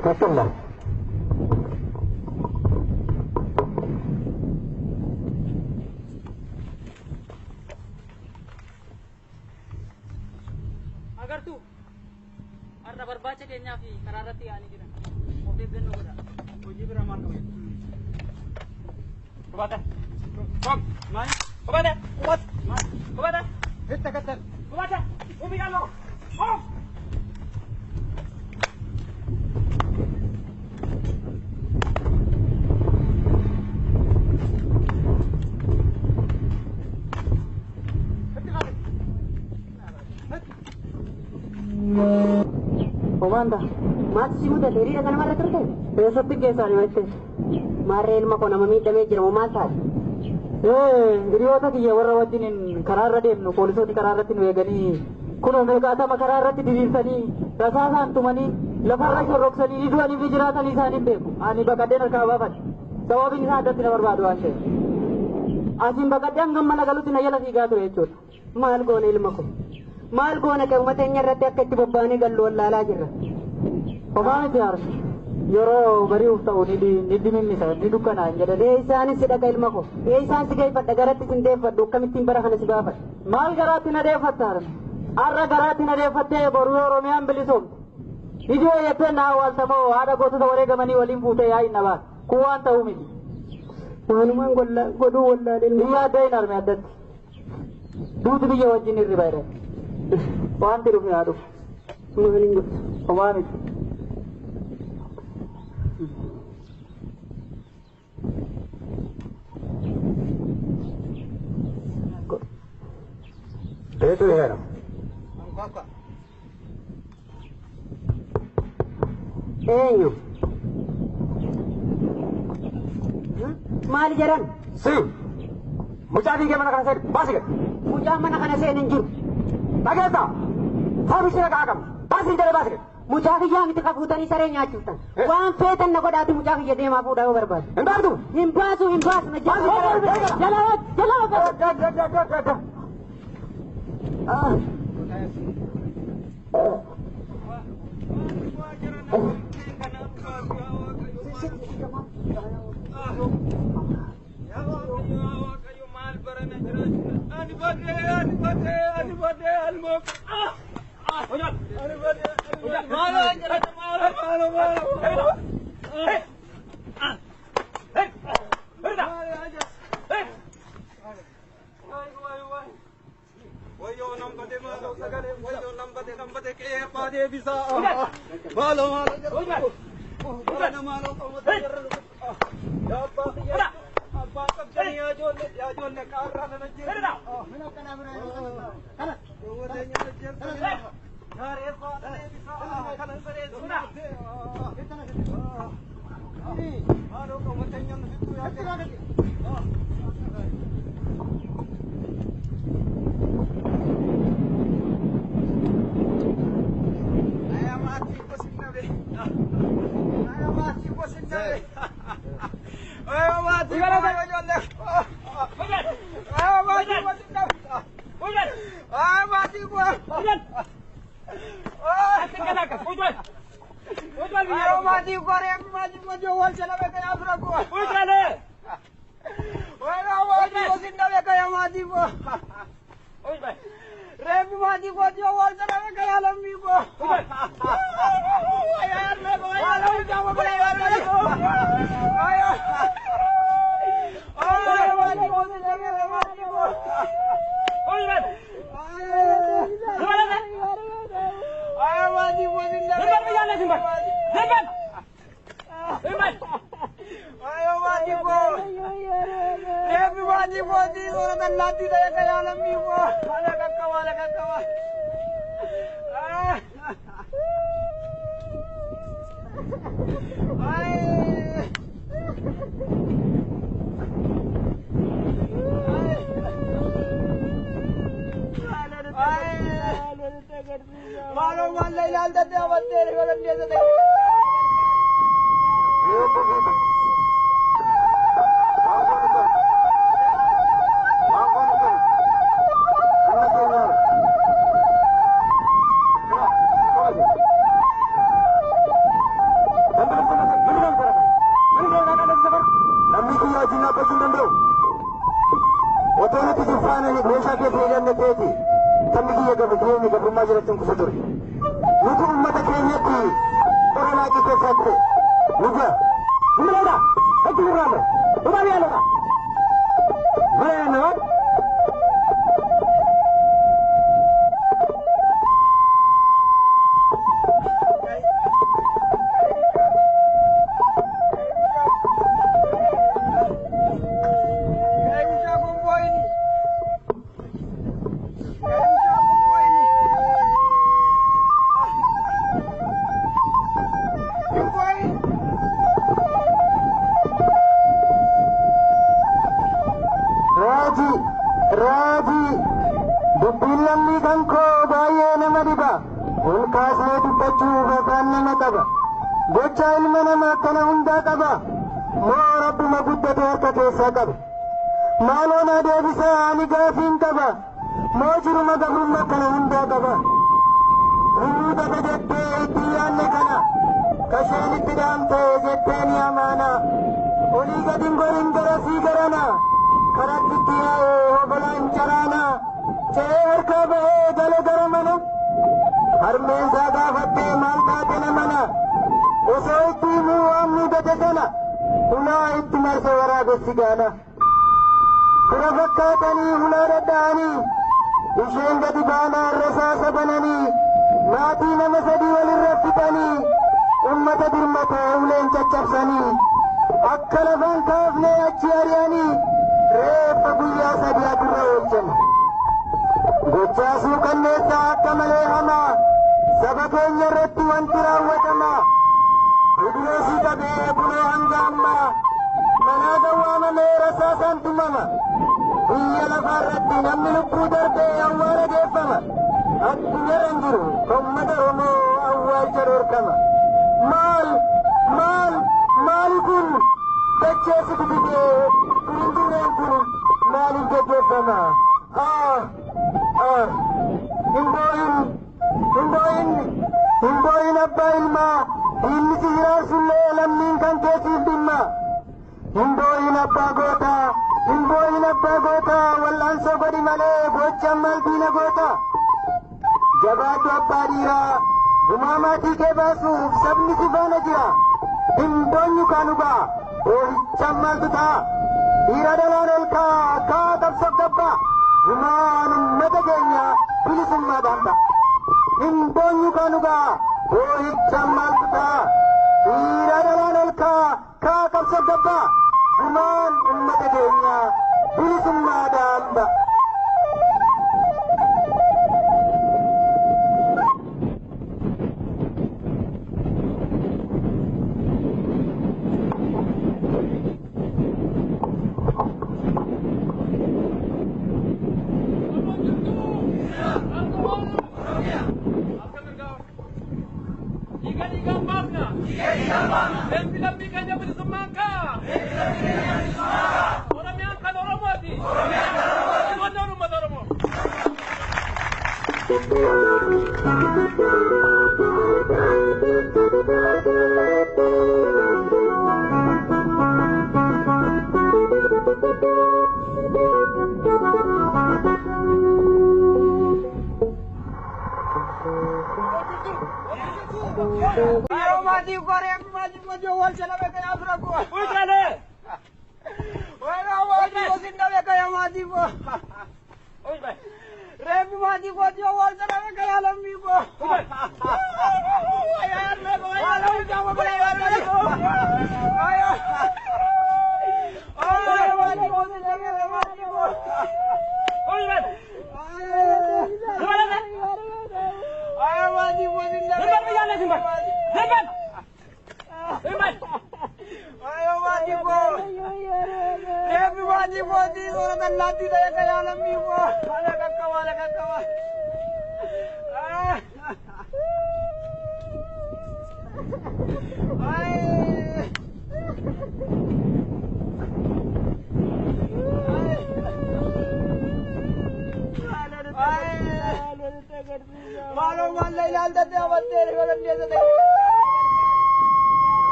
ትክክል ነህ። Agartuu har'a barbaacha keenyaa fi karaa irratti yaa'anii jiran of eeggannoo godha. Hojii biraa maal qaba? Kubata. Kom. Maal? Kubata. Kubat. Maal? Kubata. Hitta kattan. Kubata. Umi gallo. Kom. Omaanta, Maaltu si mudate hiriira kanamarra turte? Eessatti geessanii mattee? Maarree ilma koo nama miidhamee jira moo maal taate? Hiriyoota kiyya warra wajjiniin karaarra deemnu poolisooti karaa irratti nu eeganii kunoo meeqaatama karaa irratti diriirsanii rasaasaan tumanii lafarra shorroksanii ni du'anii fi jiraatanii isaan hin beeku. Ani baqadheen harkaa baafadhe. Sababiin isaa addatti na barbaadu waan ta'eef. Asiin baqadhee hangam mana galutti na jala fiigaa ture jechuudha. Maal goona ilma koo? Maal goona qe'uma teenya irratti akka itti bobba'anii gallu wallaalaa jirra. Homaa miti harka. Yeroo bari'uuf ta'u ni dimimmisa ni dukkanaa hin jedhan. Eessaanis si dhaqa ilma koo? Eessaan si geeffadha garatti sin deeffadhu akkamittiin bara kana si baafadha? Maal garaatti na deeffatta harme? Har'a garaatti na deeffattee boruu Oromiyaan bilisoomte. Ijoo jettee na awwaaltamoo haadha gootota wareegamanii waliin fuutee yaa'i na baata. Kun waan ta'uu miti. Waanumaan godhuu wallaale ilma. Biyya adda hin harme addatti. Duuti biyya wajjin hirriba jedhan. Wanti dhufe haa dhufu. Maaliin godha? Homaa miti. Eetu dhufeera. Eenyu? Maali jedhan? Siyu. Mucaa fiigee mana kana seeni baasi gad. Mucaan mana kana seene hin jiru. Dhageessaa. Sababii dhaqaa qabna. Baasi hin jedhee baasi gad. Mucaa kiyyaa miti ka fuutanii saree nyaachiftan. Waan feetan na godhaati mucaa kiyya deemaa fuudhaa yoo barbaadu. Hin baaftu. Hin baasu hin baasu na jala. Jala jala. Meeshaa keessa hidhanne ta'eeti sabni kiyya keenya gabrummaa jalatti hin kufu ture. Nuti uummata keenyatti Oromaaqii keessatti nuja. Nimaleedha. Itti gurraame. Dhugaa biyya Mana Raajii dubbiin lammii kan koo baay'ee nama dhiba. Ol kaasee dubbachuuf afaan nama qaba. Gocha ilma namaa kana hundaa qaba. Moo rabbuma guddate harka keessaa qaba. Maaloo na deebisaa ani gaafiin qaba. Moo jiruma gabrummaa kana hundaa qaba. Hunduu daga jettee itti yaanne kana. Kasheen itti dhaamte jettee ni amaana. Olii gadi hin gorin garasii garana. Karatti itti yaa'ee hobolaan caraana. Ce'ee harkaa bahee gala gara mana. Harmeen isaa gaafattee maal taate na mana. Osoo itti himuu waan mudate sana. Hulaa itti marse waraabessi gaana. Fira fakkaatanii hulaa dhadha'anii. Isheen gadi baanaan rasaasa bananii. Maatii nama sadii walirra fixanii. Uummata birmatee uleen caccabsanii. Akka lafaan kaafnee achi ari'anii. Reeffa guyyaa sadii adurra oolchan. Gochaa suukanneessaa akka malee hamaa. Saba keenya irratti wanti raawwatama. Hidroosii qabee bunoo hanga ammaa. Manaa gawwaamamee rasaasaan tumama. Biyya lafaa irratti namni lubbuu darbee awwaala geeffama. Addunyaarra hin jiru uummata Oromoo awwaalcha dhorkama. Maal maal maali kun dacheessitu didee turindirreen kun maaliif geggeeffama? Ah ah hin boo'in hin boo'in hin boo'in abbaa ilmaa diinni si hiraarsullee lammiin kan keessiif dhimma. Hin boo'in abbaa gootaa hin boo'in abbaa gootaa wal'aansoo godhi malee gochaan maal diina goota. Jabaadhu abbaa dhiiraa gumaa maatii kee baasuuf sabni si faana jira. Hin boonyu kaanubaa boo'ichaan maaltu ta'a? Dhiira dhalaan ol kaa kaa qabsoof gabbaa gumaan uummata keenya bilisummaadhaan ta'a. Hin boonyu kaanubaa boo'ichaan maaltu ta'a? Dhiira dhalaan ol kaa kaa qabsoof gabbaa gumaan uummata keenya bilisummaadhaan ta'a.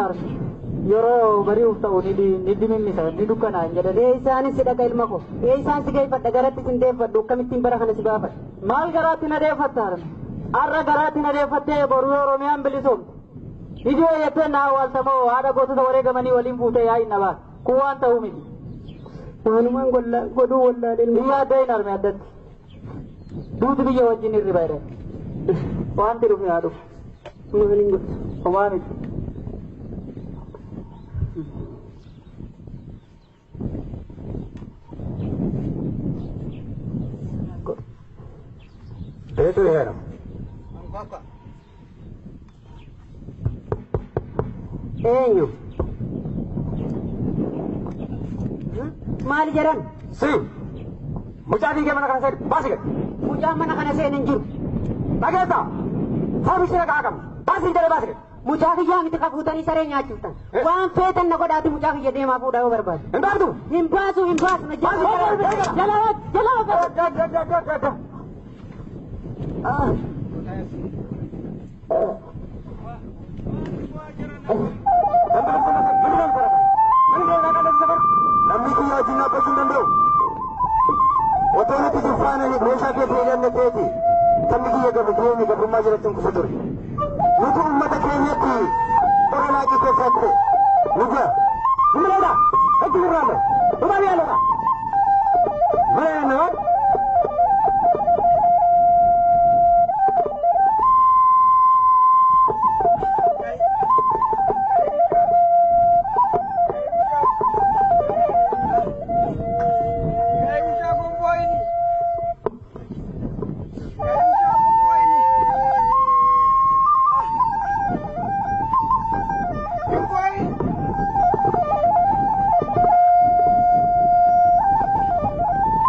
harme. Yeroo bari'uuf ta'u ni dimimmisa, ni dukkanaa hin jedhan. Eessaanis si dhaqa ilma koo? Eessaan si geeffadha? Garatti sin deeffadhu, akkamittiin bara kana si gaafadha? Maal garaatti na deeffatta harme? Har'a garaatti na deeffattee boruu Oromiyaan bilisoomte. Ijoo jettee na awwaaltamoo haadha gootota wareegamanii waliin fuutee yaa'i na baasa. Kun waan ta'uu miti. Waanumaan godhuu wallaalee ilma. Biyya adda hin harme addatti. Duuti biyya wajjin hirriba jedhan. Wanti dhufu haa dhufu. Maaliin godha? Homaa miti. Eetu heera. Eenyu? Maali jedhan? Si. Mucaa fiigee mana kana seeni baasi gadi. Mucaan mana kana seene hin jiru. Dhageessaa. Saamishee dhagaa qabna. Baasi hin jedhee baasi gadi. Mucaa kiyyaa miti ka fuutanii saree nyaachiftan. Waan feetan na godhaati mucaa kiyya deemaa fuudhaa yoo barbaadu. Hin baaftu. Hin baasu, hin baasu. Na jala jala jala. Namni kiyya wajjin dhaabbachuu hin danda'u. Otoo nuti si faana meeshaa keessa hidhanne ta'eeti sabni kiyya gabra gabrummaa jalatti hin kufu ture. Nuti uummata keenyatti qora laaqii keessatti nu ga'a. Humna hedduu gurraame. Dhugaa biyya loqa. Mana nama.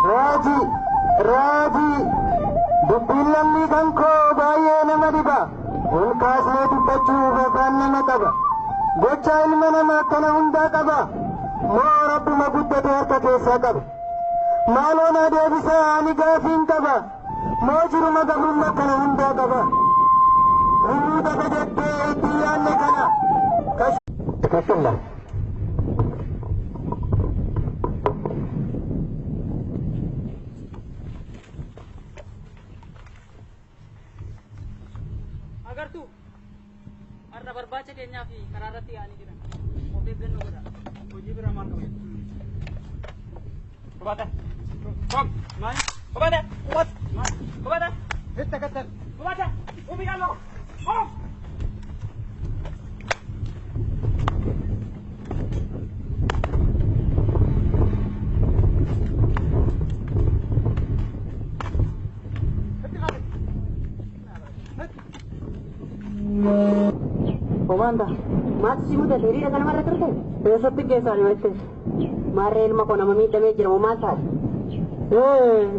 Raajii, raajii, dubbiin lammii kan koo baay'ee nama dhiba. Ol kaasee dubbachuuf afaan nama qaba. Gocha ilma namaa kana hundaa qaba. Moo rabbuma guddate harka keessaa qaba. Maaloo na deebisaa ani gaafiin qaba. Moo jiruma gabrummaa kana hundaa qaba. Rumuu daga jettee itti yaadne kana. ትክክል ነህ። Agartuu har'a barbaacha keenyaa fi karaa irratti yaa'anii jiran. Of eeggannoo godha. Hojii biraa maal qaba? Qubaata. Kom. Maal? Qubaata. Qubaata. Maal? Qubaata. Itti kattal. Qubaata. Ubi yaaloo. Kom. Homaan ta'a. Maaltu si mudate? Hiriira kanamarra turte? Eessatti geessanii walitti? Maarree ilma koo nama miidhamee jira moo maal taate?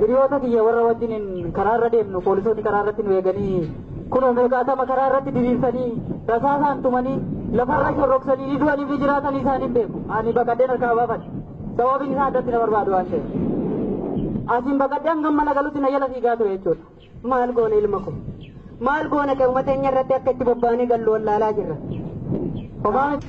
Hiriyoota kiyya warra wajjin karaa irra deemnu poolisooti karaa irratti nu eeganii kunoo meeqaatama karaa irratti diriirsanii rasaasaan tumanii lafarra shorroksanii ni du'anii fi jiraatanii isaan hin beeku. Ani baqadheen harkaa baafadhe. Sababiin isaa addatti na barbaadu waan ta'eef. Asiin baqadhee hangam mana galutti na jala fiigaa ture jechuudha. Maal goona ilma koo? Maal goona qe uummata keenya irratti akka itti bobba'anii gallu wallaalaa jirra. Homaa miti.